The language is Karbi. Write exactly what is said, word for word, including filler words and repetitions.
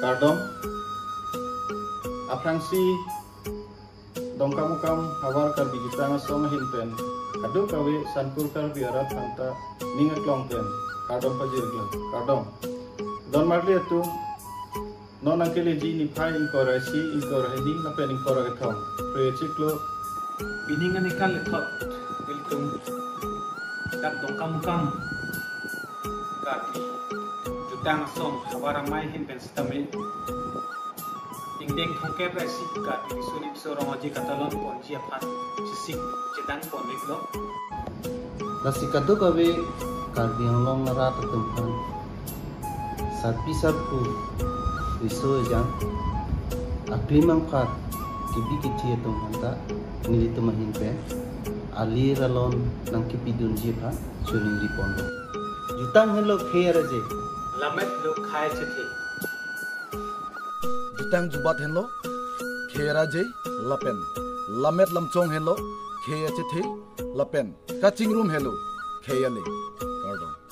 Kardom. Aphrangsi Dongkamukam havar Karbi Jutang Asong ahin pen kadokave Sankur Karbi arat aphanta ning aklong pen kardom pajirlo. Kardom. Don marli atum, non nangkeleji niphai ingkoi ra isi, ingkoi ra hini lapen ingkoi ra kethom. Phrui chiklo. Pining anikal lethot ilitum dak Dongkamukam Karbi Jutang Asong havar amei ahin pen sitame ingdeng thomkep ra isi Karbi Riso Nimso Rong Aje Katalon ponji aphan chesik chedang pon-iklo. Lasi kadokave Karbi Anglong arat atum aphan, sarpi sarpo, riso ejang, aklim angphar, kebi kethe atum aphanta nelitum ahin pen alir alon nangkepidunji aphan choningri ponlo. Jutang henlo khei araje, lamet lo khei achethe. Jutang jubat henlo khei araje lapen lamet lamchong henlo khei achethe lapen kachingrum henlo khei ale. Kardom.